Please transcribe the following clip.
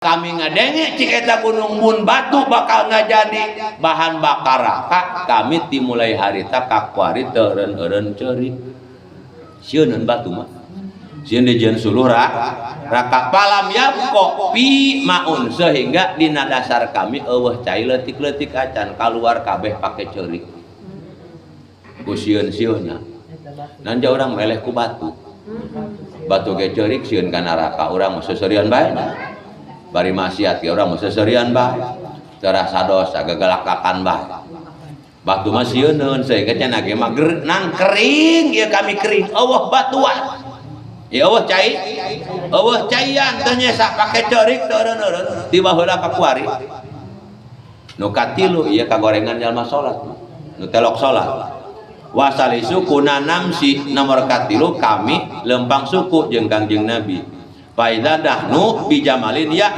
Kami ngadenge cik eta gunung mun batu bakal ngajadi bahan bakar raka. Kami dimulai harita kakuari teu eureun-eureun ceurik, sieun batu mah, sieun dijieun suluh raka. Falam yabqa fi maun, sehingga dina dasar kami eueuh cai leutik-leutik acan, kaluar kabeh pake ceurik ku sieun-sieunna. Nanja urang meleh ku batu, batu ge ceurik, sieun ka neraka. Urang mah seuseurian bae, bari maksiat ge urang mah seuseurian bae, terasa dosa gagalakakan bae. Batu mah sieuneun, sehingga cenah ge mah nang kering ieu. Kami kering, eueuh batuan ya, eueuh cai, eueuh caian, teu nyesa pake ceurik, teu eureun-eureun ti baheula ka kuari. Nu katilu ieu kagorengan jalma salat nu telok salat. Wasalisu kuna namsi, nomor katilu kami lempang suku jeung Kangjeng Nabi. Faida nahnu bijamalin ya.